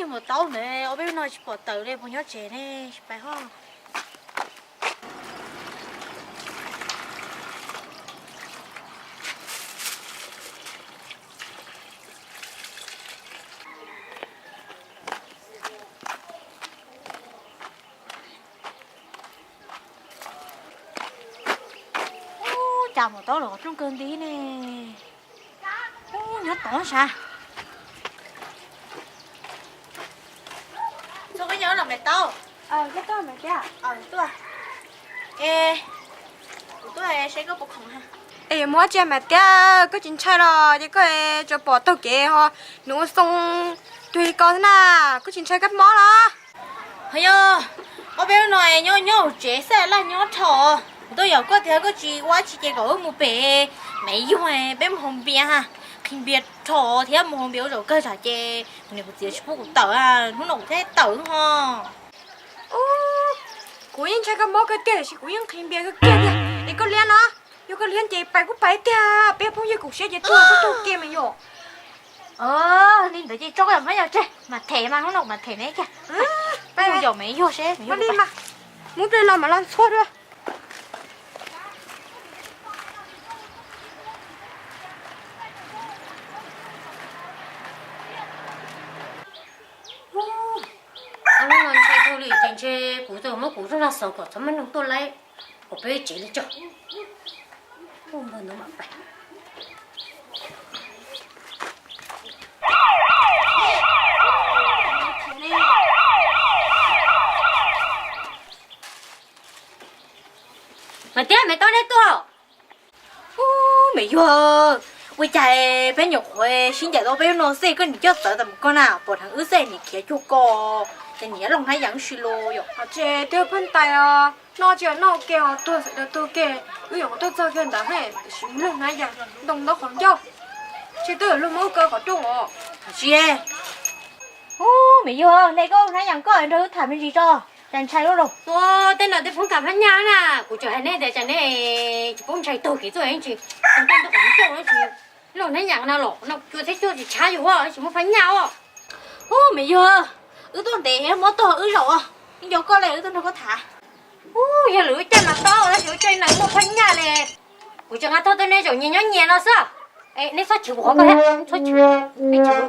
Mus taub ntawd ob peb hnub no tsis pom tawm li, puas nyob tsev ne, tsis pais ho. Ub, cas mus taub los qhov rooj kawg nti ne. Ub, nyob tod sav. Txhua koj nyob los Maiv Taub. Tuaj, es kuv tuaj saib koj puas khoom. Es yuav mus ua tsi Maiv Tiab, koj tsis ntshai los ces koj tsuas pom taug kev ho nws ua xoo cuag li ko xwb na, koj tsis ntshai kab mob los? Ho yog ob peb hnub no nyob nyob hauv tsev xwb laj nyob rho. Kuv tuaj yaum koj tias koj tsis ua tsi ces kom wb mus pem Maiv Yuag, peb mus haus npias ha. Qhib npias rho thiab mus haus npias ua zaum kawg tsam ces kuv niam kuv txiv tsis pub kuv tawm, hnub no kuv thiaj tawm ho. Ub, kuv yeej ntshai kab mob kawg tiag tiam sis kuv yeej qhib npias kawg kiag tiag. Es koj liab no, yog koj liab ces pais kuj pais tiag, peb phooj ywg kuv siab ces tuag tuag ke mas yom. Li ntawd ces tso koj yaum Maiv Yuag tseg mas them mas hnub no kuv mam them neb kiag. Peb mus yaum Maiv Yuag seb Maiv Yuag li mas. Muab ple los mas los ntxhua dua. Hnub no ntshai kawg li ces ntshe kuv tau muab kuv zoj zog xov kom txhob muaj neeg tuaj laib kom peb tsev li tso. Ub, npawg ntawd mam pais. Maiv Tiab, Maiv Taub neb tuaj. Ub, Maiv Yuag, ua cas peb nyuam qhuav sib ncaim tau peb lub no xwb koj nim coj txawv tas mus koj na, pom dheev wb xwb nim khiav cuag ko, ces nim looj hnab yas wb si los yom. Tsis twb pheej tais os, noj tsis noj ke ho tuag xwb tuag ke, wb yuav tuaj txog kiag ntawd he, tiam sis looj hnab yas ntoo ntaub qhov ncauj, tsis twb yuav luag muab wb kaw qhov rooj os. Tsis. Ub, Maiv Yuag, nej koj hnab yas koj nrog wb tham me ntsis tso, cas ntshai lub los. Ua tej no tej phoob kam phab nyaj na, kuv tseem hais nej tias cas nej tsis paub ntshai taug kev tuaj ib tsis, tej ntaub qhov ncauj no tsis, looj hnab yas no los no cua thiab cua tsis tshab yus os, tsis muaj phab nyaj os. Ub, Maiv Yuag, wb tuaj ntev mob tuag wb zaum, yeej nco koj li wb tuaj nrog koj tham. Ub, yog lwm lub caij mas tau tab sis lub caij no muaj phab nyaj li. Kuv tseem nqa tau tej nej zaum nyias nyob nyias no xwb. Es neb txhob chwv kuv qhov ko thiab, txhob chwv, neb chwv,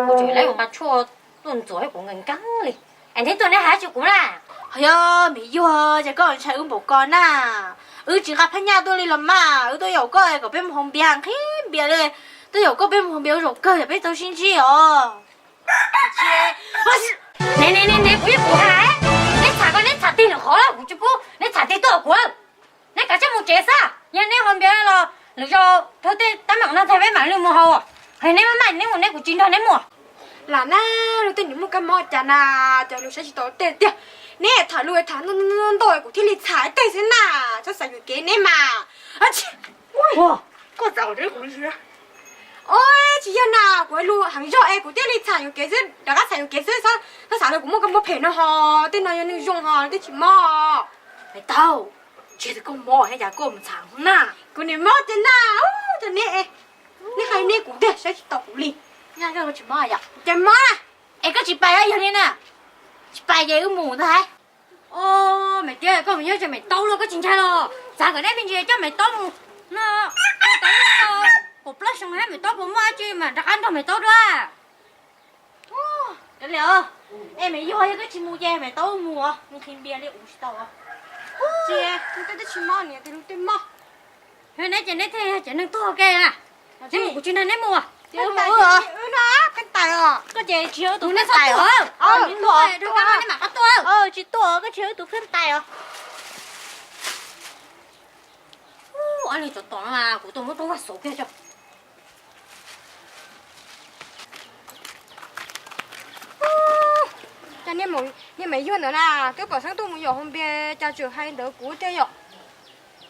kuv tseem lawv ua nqa tshuaj tuaj ntxuav kuv nkees nkees li. Es neb tuaj neb hais tsis kuv na. Ho yog Maiv Yuag, cas koj ntshai wb npaum ko na? Wb tsis nqa phab nyaj tuaj li los mas, wb tuaj yaum koj kom peb mus haus npias, nqhis npias li. Tuaj yaum koj peb mus haus npias ua zaum kawg yog peb tau sib ntsib os. Ne ne ne ne, kuv yeej kuv hais, neb txham ko neb txham tig lwm qhov, kuv tsis pub neb txham tig tuaj kuv. Neb kav tsij mus tsev xwb, yog neb haus npias los lwm zaus rau tej teeb meem no tag peb mam li mus haus. Hos neb maj maj neb mus, neb kuv tsis nrog neb mus. Lam na, luag tej nws muaj kab mob cas na, cov lus saib tsis tau tej tiag. Neb tham lus tham ntau kuv thiaj li txham tej xwb na, txhob xav yuam kev neb mas. Ua, koj txav kuv, ua tsis yog na, kuv lus heev zog es kuv thiaj li txham yuam kev xwb, rov qab txham yuam kev xwb, txhob xav tias kuv muaj kab mob phem no ho, tej no yog neeg zoo ho, tej tsis mob. Maiv Taub, ntshe koj mob thiab cas koj mus txham na. Kuv niam mob tiag na, ua, neb, neb hais neb kuv tiag saib tsis tau kuv li. Cas mob na. Es koj tsis pais yog li na, tsis pais ces wb mus ntag hais. Os, Maiv Tiab, koj mus nyob ces Maiv Taub los koj tsis ntshai los? Txav kom neb me ntsis coj Maiv Taub mus no, tau pom plaub xyoo thiab Maiv Taub puas muaj dab tsi mas rov qab nrog Maiv Taub dua. Kav liam, es Maiv Yuag yog koj tsis mus ces Maiv Taub mus os, nws qhia npias li kuv tsis tau. Tsis, nws tej twb tsis mob, nws tej mob. Yog neb ces neb thiaj yog cov neeg tuag ke na. Neb mus kuv tsis nrog neb mus. Wb no pheej tais os. Koj ces tsis yog wb tus pheej tais os. Neb mam qab tuaj. Tsis tuaj, koj tsis yog wb tus pheej tais os. Ub, ob leeg tsov tom no mas kuv tuaj muab roob vaj xauv kiag tso. Cas niag Maiv Yuag ntawd na, twb pom xeeb tuaj mus yaum haus npias cas tseem hais ntawd kuv tiag yom.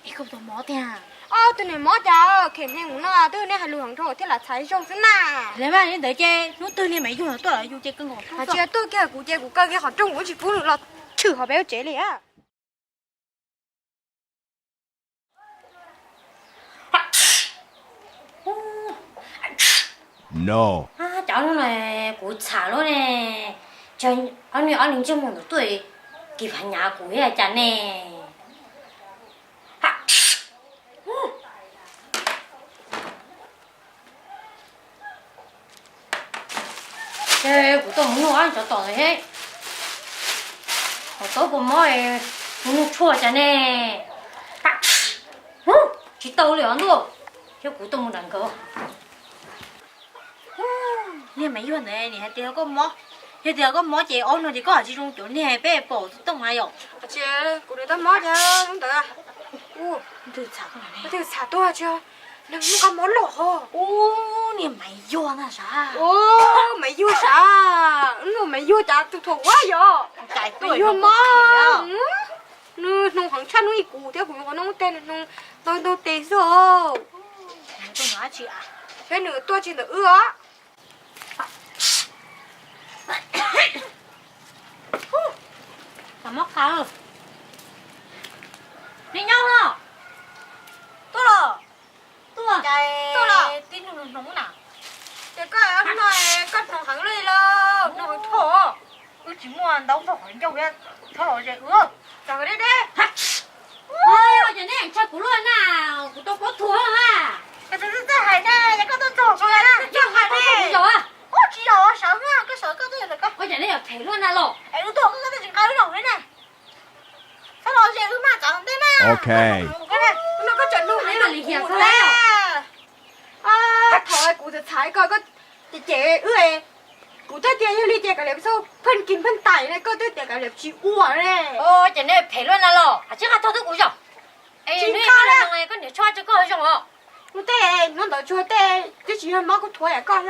Es koj tus mob tiag. Ob tug niag mob cas khem neeg mus no twb neb hais lus heev rau thiab lam txhais zoo xwb na. Li mas li ntawd ces hnub twg niag Maiv Yuag tuaj los yus ces kawg nkaus. Tsis tuaj kiag kuv ces kuv kaw kiag qhov rooj kuv tsis pub nws los tshwm hauv peb lub tsev li a. No. Ob hnub no kuv txham lub ne, ob hnub ob leeg ntsej muag ntawm tuaj kis phav nyav kuv ib yam cas ne. Ces kuv tuaj mus nug ob cov tom ntawd thiab, hos tau kua mob, mus nug tshuaj cas ne. Tsis tau li os ntuj, thiab kuv tuaj mus nram nkawd. Niag Maiv Yuag ntawd nim hais tias koj mob, yog tias koj mob ces ob no ces koj hais tsis zoo cov niag peb pom xov tooj na yom. Ces kuv nws tau mob thiab hnub ntawd. Twb txham tuaj tsis, nws muaj kab mob loj hos. Ub, niag Maiv Yuag na sav. Ub, Maiv Yuag sav, ub, Maiv Yuag cas tus thuam ua yom. Maiv Yuag mob, nws hnoos heev tshaj hnub ib kuv thiab kuv yuav qhov no ua teb, nws hnoos ntau ntau tes xwb. Thiab nws tuaj tsis ntawm wb os. Mob qab, nej nyob os. Tuaj los. Tuaj, tuaj los. Tib nug hnoos na. Ces koj no koj hnoos heev li los hnoos heev dhau. Wb tsis muaj ntaub nrog qhov ncauj thiab, txhob los ze wb. Ces nej ntshai kuv luaj na, kuv tau plaub thuam na. Koj txhob txawj hais na, yog koj tuaj txog kuv na, txhob hais ne. Ub, tsis yog sawv na, koj sawv koj tuaj yog koj. Ua cas nej yuav phem luaj na los? Es wb tuaj koj tuaj tsis nqa wb los li na. Txhob los ze wb mas, txav ntej na. No koj tseem nug li no kuv na. Thaum kuv txham koj, koj cem cem wb, kuv twb tias yog li ces kav liam xauj pheej kis pheej tais ne, koj twb tias kav liam tsis ua ne. Ces nej phem luaj na los, tsis nqa tuaj tuaj kuv zoo. Es koj niam tshuaj tso koj zoo os. Kuv tej hnub ntawd tsuag tej twb tsis yog mob koj thuav yam koj,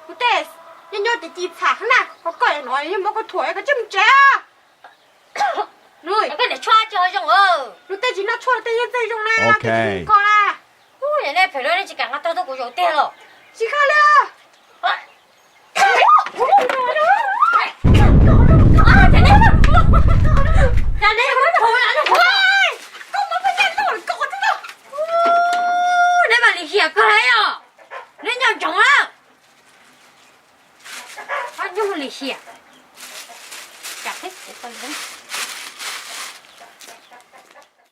kuv tej nyob nyob ces ci txham na, ho koj no yog mob koj thuav koj tsis mus tsev. Koj niam tshuaj tso zoo os. Kuv tej tsis noj tshuaj tej yeej txawj zoo na, tej tsis koj na. Ub, yog nej phem luaj nej tsis kam nqa tuaj tuaj kuv zoo tiag los. Tsis koj li. Neb mam lim hiam kawg li os. Neb nco ntsoov na. Ob nyuag lim hiam.